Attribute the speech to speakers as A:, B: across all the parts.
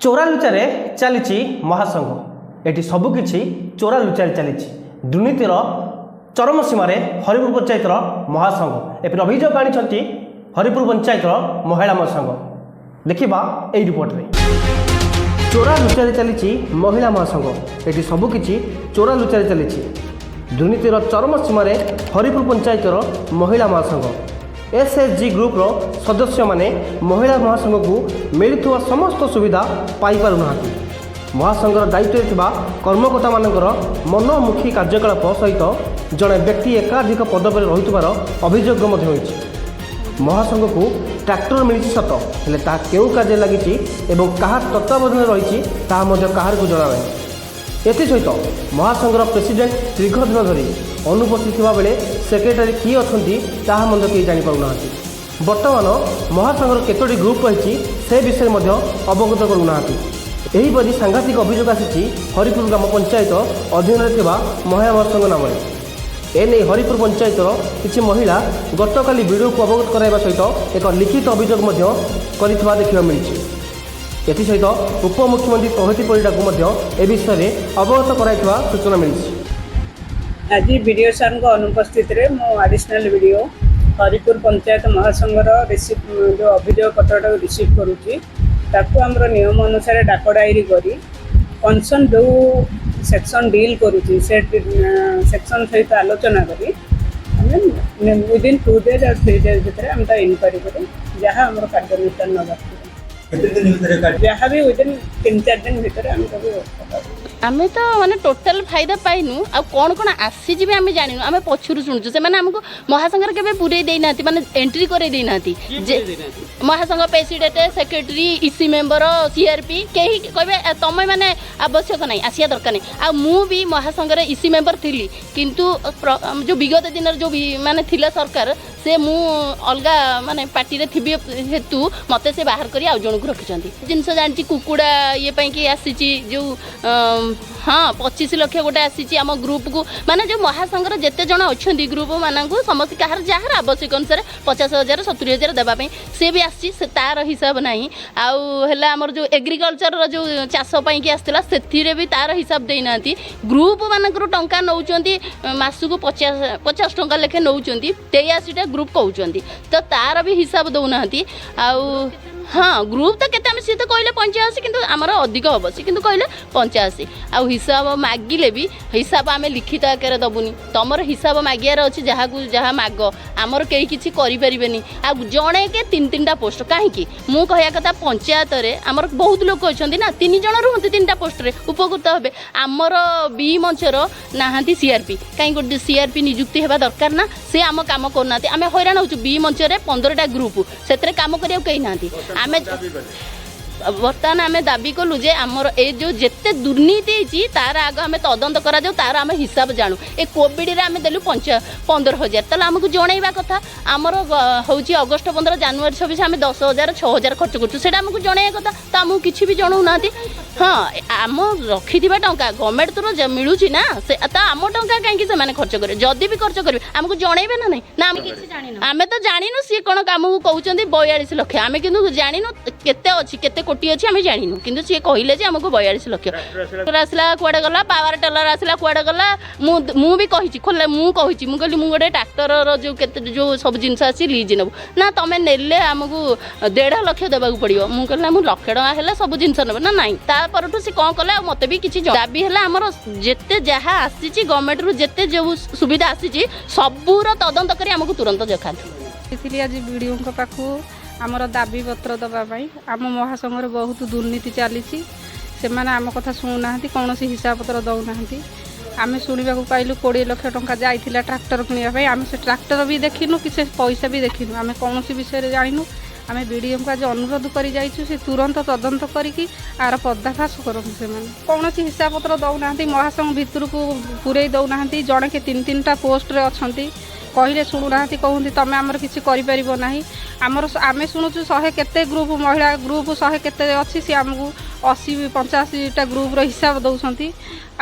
A: ଚୋରା ଲୁଚାରେ ଚାଲିଛି ମହାସଂଘ। ଏଠି ସବୁକିଛି ଚୋରା ଲୁଚାରେ ଚାଲିଛି। ଦୁର୍ନୀତିର ଚରମ ସୀମାରେ ହରିପୁର ପଞ୍ଚାୟତର ମହାସଂଘ। ଏପରି ଅଭିଯୋଗ ଆଣିଛନ୍ତି ହରିପୁର ପଞ୍ଚାୟତର ମହିଳା ମହାସଂଘ। ଦେଖିବା ଏଇ ରିପୋର୍ଟରେ। ଚୋରା ଲୁଚାରେ ଚାଲିଛି ମହିଳା ମହାସଂଘ। ଏଠି ସବୁକିଛି ଚୋରା ଲୁଚାରେ ଚାଲିଛି। ଦୁର୍ନୀତିର ଚରମ ସୀମାରେ ହରିପୁର ପଞ୍ଚାୟତର ମହିଳା ମହାସଂଘ। ଏସ୍ଏଚ୍ଜି ଗ୍ରୁପ୍ର ସଦସ୍ୟମାନେ ମହିଳା ମହାସଂଘକୁ ମିଳୁଥିବା ସମସ୍ତ ସୁବିଧା ପାଇପାରୁନାହାନ୍ତି। ମହାସଂଘର ଦାୟିତ୍ୱରେ ଥିବା କର୍ମକର୍ତ୍ତାମାନଙ୍କର ମନମୁଖୀ କାର୍ଯ୍ୟକଳାପ ସହିତ ଜଣେ ବ୍ୟକ୍ତି ଏକାଧିକ ପଦବୀରେ ରହୁଥିବାର ଅଭିଯୋଗ ମଧ୍ୟ ହୋଇଛି। ମହାସଂଘକୁ ଟ୍ରାକ୍ଟର ମିଳିଛି ସତ, ହେଲେ ତାହା କେଉଁ କାର୍ଯ୍ୟରେ ଲାଗିଛି ଏବଂ କାହା ତତ୍ତ୍ୱାବଧାନରେ ରହିଛି, ତାହା ମଧ୍ୟ କାହାରିକୁ ଜଣା ନାହିଁ। ଏଥିସହିତ ମହାସଂଘର ପ୍ରେସିଡେଣ୍ଟ ଦୀର୍ଘ ଦିନ ଧରି ଅନୁପସ୍ଥିତ ଥିବାବେଳେ ସେକ୍ରେଟାରୀ କିଏ ଅଛନ୍ତି, ତାହା ମଧ୍ୟ କେହି ଜାଣିପାରୁନାହାନ୍ତି। ବର୍ତ୍ତମାନ ମହାସଂଘର କେତୋଟି ଗ୍ରୁପ୍ ରହିଛି, ସେ ବିଷୟରେ ମଧ୍ୟ ଅବଗତ କରୁନାହାନ୍ତି। ଏହିପରି ସାଂଘାତିକ ଅଭିଯୋଗ ଆସିଛି ହରିପୁର ଗ୍ରାମ ପଞ୍ଚାୟତ ଅଧୀନରେ ଥିବା ମହିଳା ମହାସଂଘ ନାମରେ। ଏନେଇ ହରିପୁର ପଞ୍ଚାୟତର କିଛି ମହିଳା ଗତକାଲି ବିଡ଼ିଓକୁ ଅବଗତ କରାଇବା ସହିତ ଏକ ଲିଖିତ ଅଭିଯୋଗ ମଧ୍ୟ କରିଥିବା ଦେଖିବାକୁ ମିଳିଛି। ଏଥିସହିତ ଉପମୁଖ୍ୟମନ୍ତ୍ରୀ ପ୍ରଭାତୀ ପରିଡ଼ାକୁ ମଧ୍ୟ ଏ ବିଷୟରେ ଅବଗତ କରାଇଥିବା ସୂଚନା ମିଳିଛି।
B: ଆଜି ବିଡ଼ିଓ ସାର୍ଙ୍କ ଅନୁପସ୍ଥିତିରେ ମୁଁ ଆଡ଼ିସନାଲ୍ ବିଡ଼ିଓ ହରିପୁର ପଞ୍ଚାୟତ ମହାସଂଘର ରିସିଭ୍ ଯେଉଁ ଅଭିଯୋଗ ପତ୍ରଟାକୁ ରିସିଭ୍ କରୁଛି, ତାକୁ ଆମର ନିୟମ ଅନୁସାରେ ଡାକ ଡାଏରୀ କରି କନସର୍ନ ଯେଉଁ ସେକ୍ସନ୍ ଡିଲ୍ କରୁଛି, ସେ ସେକ୍ସନ୍ ସହିତ ଆଲୋଚନା କରି ଆମେ ୱିଦିନ୍ 2 ଡେଜ୍ ଆଉ 3 ଡେଜ୍ ଭିତରେ ଆମେ ତା ଇନକ୍ୱାରି କରି ଯାହା ଆମର କାର୍ଯ୍ୟାନୁଷ୍ଠାନ ନେବାର ଥିବ,
C: କେତେ ଦିନ ଭିତରେ କାର୍ଯ୍ୟ
B: ଯାହା ବି ୱିଦିନ୍ 3-4 ଦିନ ଭିତରେ ଆମେ ତାକୁ
D: ଆମେ ତ ମାନେ ଟୋଟାଲ ଫାଇଦା ପାଇନୁ। ଆଉ କ'ଣ କ'ଣ ଆସିଛି ବି ଆମେ ଜାଣିନୁ। ଆମେ ପଛରୁ ଶୁଣୁଛୁ। ସେମାନେ ଆମକୁ ମହାସଂଘରେ କେବେ ପୁରେଇ ଦେଇନାହାନ୍ତି, ମାନେ ଏଣ୍ଟ୍ରି କରେଇ ଦେଇନାହାନ୍ତି ଯେ ମହାସଂଘ president, secretary, EC member, CRP କେହି କହିବେ, "ଏ, ତମେ ମାନେ ଆବଶ୍ୟକ ନାହିଁ, ଆସିବା ଦରକାର ନାହିଁ।" ଆଉ ମୁଁ ବି ମହାସଂଘରେ ଇସି ମେମ୍ବର ଥିଲି, କିନ୍ତୁ ଯେଉଁ ବିଗତ ଦିନରେ ଯେଉଁ ବି ମାନେ ଥିଲା ସରକାର, ସେ ମୁଁ ଅଲଗା ମାନେ ପାର୍ଟିରେ ଥିବି ହେତୁ ମୋତେ ସେ ବାହାର କରି ଆଉ ଜଣକୁ ରଖିଛନ୍ତି। ଜିନିଷ ଜାଣିଛି, କୁକୁଡ଼ା ଇଏ ପାଇଁକି ଆସିଛି ଯେଉଁ ହଁ, 25 ଲକ୍ଷ ଗୋଟେ ଆସିଛି ଆମ ଗ୍ରୁପକୁ। ମାନେ ଯେଉଁ ମହାସଂଘର ଯେତେ ଜଣ ଅଛନ୍ତି ଗ୍ରୁପ ମାନଙ୍କୁ ସମସ୍ତେ କାହାର ଯାହାର ଆବଶ୍ୟକ ଅନୁସାରେ 50,000, 70,000 ଦେବା ପାଇଁ ସେ ବି ଆସିଛି, ସେ ତାର ହିସାବ ନାହିଁ। ଆଉ ହେଲା ଆମର ଯେଉଁ ଏଗ୍ରିକଲଚରର ଯେଉଁ ଚାଷ ପାଇଁକି ଆସିଥିଲା, ସେଥିରେ ବି ତାର ହିସାବ ଦେଇନାହାନ୍ତି। ଗ୍ରୁପ ମାନଙ୍କରୁ ଟଙ୍କା ନେଉଛନ୍ତି, ମାସକୁ 50 50 ଟଙ୍କା ଲେଖେ ନେଉଛନ୍ତି, 83ଟା ଗ୍ରୁପ କହୁଛନ୍ତି, ତ ତାର ବି ହିସାବ ଦେଉନାହାନ୍ତି। ଆଉ ହଁ, ଗ୍ରୁପ ତ କେତେ ଆମେ, ସିଏ ତ କହିଲେ 85, କିନ୍ତୁ ଆମର ଅଧିକ ହେବ। ସେ କିନ୍ତୁ କହିଲେ 85। ଆଉ ହିସାବ ମାଗିଲେ ବି ହିସାବ ଆମେ ଲିଖିତ ଆକାରରେ ଦେବୁନି। ତମର ହିସାବ ମାଗିବାର ଅଛି, ଯାହାକୁ ଯାହା ମାଗ, ଆମର କେହି କିଛି କରିପାରିବେନି। ଆଉ ଜଣେକେ ତିନି ତିନିଟା ପୋଷ୍ଟ କାହିଁକି? ମୁଁ କହିବା କଥା, ପଞ୍ଚାୟତରେ ଆମର ବହୁତ ଲୋକ ଅଛନ୍ତି ନା, ତିନି ଜଣ ରୁହନ୍ତି, ତିନିଟା ପୋଷ୍ଟରେ ଉପକୃତ ହେବେ। ଆମର ବି ମଞ୍ଚର ନାହାନ୍ତି ସିଆର୍ପି। କାହିଁ ଗୋଟେ ସିଆର୍ପି ନିଯୁକ୍ତି ହେବା ଦରକାର ନା? ସେ ଆମ କାମ କରୁନାହାନ୍ତି, ଆମେ ହଇରାଣ ହେଉଛୁ। ବି ମଞ୍ଚରେ 15ଟା ଗ୍ରୁପ, ସେଥିରେ କାମ କରିବାକୁ କେହି ନାହାନ୍ତି। ଆମେ ବର୍ତ୍ତମାନ ଆମେ ଦାବି କଲୁ ଯେ ଆମର ଏ ଯେଉଁ ଯେତେ ଦୁର୍ନୀତି ହେଇଛି, ତାର ଆଗ ଆମେ ତଦନ୍ତ କରାଯାଉ, ତାର ଆମେ ହିସାବ ଜାଣୁ। ଏ କୋଭିଡ଼ରେ ଆମେ ଦେଲୁ 15,000, ତାହେଲେ ଆମକୁ ଜଣେଇବା କଥା। ଆମର ହେଉଛି ଅଗଷ୍ଟ 15, ଜାନୁଆରୀ 26, ଆମେ 10,000, 6,000 ଖର୍ଚ୍ଚ କରୁଛୁ, ସେଇଟା ଆମକୁ ଜଣେଇବା କଥା। ତ ଆମକୁ କିଛି ବି ଜଣାଉନାହାନ୍ତି। ହଁ, ଆମ ରଖିଥିବା ଟଙ୍କା ଗଭର୍ଣ୍ଣମେଣ୍ଟ ତରଫ ମିଳୁଛି ନା, ସେ ତ ଆମ ଟଙ୍କା କାହିଁକି ସେମାନେ ଖର୍ଚ୍ଚ କରିବେ? ଯଦି ବି ଖର୍ଚ୍ଚ କରିବେ, ଆମକୁ ଜଣେଇବେ ନା ନାହିଁ? ନା, ଆମେ କିଛି ଜାଣିନୁ। ଆମେ ତ ଜାଣିନୁ ସିଏ କ'ଣ ଆମକୁ କହୁଛନ୍ତି 42 ଲକ୍ଷ, ଆମେ କିନ୍ତୁ ଜାଣିନୁ କେତେ ଅଛି, କେତେ କୋଟି ଅଛି ଆମେ ଜାଣିନୁ। କିନ୍ତୁ ସିଏ କହିଲେ ଯେ ଆମକୁ 42 ଲକ୍ଷ ଆସିଲା, କୁଆଡ଼େ ଗଲା? ପାୱାର ଟିଲର ଆସିଲା, କୁଆଡ଼େ ଗଲା? ମୁଁ ବି କହିଛି ଖୋଲା, ମୁଁ କହିଛି, ମୁଁ କହିଲି ମୁଁ ଗୋଟେ ଟ୍ରାକ୍ଟରର ଯେଉଁ କେତେ ଯେଉଁ ସବୁ ଜିନିଷ ଅଛି ଲିଜ୍ ନେବୁ ନା, ତମେ ନେଲେ ଆମକୁ 1.5 ଲକ୍ଷ ଦେବାକୁ ପଡ଼ିବ। ମୁଁ କହିଲି ନା, ମୁଁ ଲକ୍ଷେ ଟଙ୍କା ହେଲେ ସବୁ ଜିନିଷ ନେବେ ନା ନାଇଁ। ତା ପରଠୁ ସେ କ'ଣ କଲେ ଆଉ ମୋତେ ବି କିଛି ଦାବି ହେଲା, ଆମର ଯେତେ ଯାହା ଆସିଛି ଗଭର୍ଣ୍ଣମେଣ୍ଟରୁ, ଯେତେ ଯେଉଁ ସୁବିଧା ଆସିଛି, ସବୁର ତଦନ୍ତ କରି ଆମକୁ ତୁରନ୍ତ ଦେଖାନ୍ତୁ।
E: ଆସିଥିଲି ଆଜି ବିଡ଼ିଓଙ୍କ ପାଖକୁ ଆମର ଦାବିପତ୍ର ଦେବା ପାଇଁ। ଆମ ମହାସଂଘରେ ବହୁତ ଦୁର୍ନୀତି ଚାଲିଛି। ସେମାନେ ଆମ କଥା ଶୁଣୁନାହାନ୍ତି, କୌଣସି ହିସାବପତ୍ର ଦେଉନାହାନ୍ତି। ଆମେ ଶୁଣିବାକୁ ପାଇଲୁ 20 ଲକ୍ଷ ଟଙ୍କା ଯାଇଥିଲା ଟ୍ରାକ୍ଟର କିଣିବା ପାଇଁ। ଆମେ ସେ ଟ୍ରାକ୍ଟର ବି ଦେଖିନୁ କି ସେ ପଇସା ବି ଦେଖିନୁ। ଆମେ କୌଣସି ବିଷୟରେ ଜାଣିନୁ। ଆମେ ବିଡ଼ିଓଙ୍କୁ ଆଜି ଅନୁରୋଧ କରି ଯାଇଛୁ, ସେ ତୁରନ୍ତ ତଦନ୍ତ କରିକି ଆର ପର୍ଦ୍ଦାଫାଶ କରନ୍ତୁ। ସେମାନେ କୌଣସି ହିସାବପତ୍ର ଦେଉନାହାନ୍ତି, ମହାସଂଘ ଭିତରକୁ ପୁରେଇ ଦେଉନାହାନ୍ତି। ଜଣକେ ତିନି ତିନିଟା ପୋଷ୍ଟରେ ଅଛନ୍ତି, କହିଲେ ଶୁଣୁନାହାନ୍ତି। କହୁଛନ୍ତି ତମେ ଆମର କିଛି କରିପାରିବ ନାହିଁ। ଆମର ଆମେ ଶୁଣୁଛୁ ଶହେ କେତେ ଗ୍ରୁପ୍, ମହିଳା ଗ୍ରୁପ୍ ଶହେ କେତେ ଅଛି, ସିଏ ଆମକୁ 80 85ଟା ଗ୍ରୁପ୍ର ହିସାବ ଦେଉଛନ୍ତି।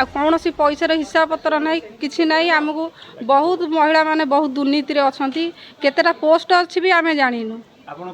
E: ଆଉ କୌଣସି ପଇସାର ହିସାବ ପତ୍ର ନାହିଁ, କିଛି ନାହିଁ। ଆମକୁ ବହୁତ ମହିଳାମାନେ ବହୁତ ଦୁର୍ନୀତିରେ ଅଛନ୍ତି। କେତେଟା ପୋଷ୍ଟ ଅଛି ବି ଆମେ ଜାଣିନୁ।
C: ଆପଣ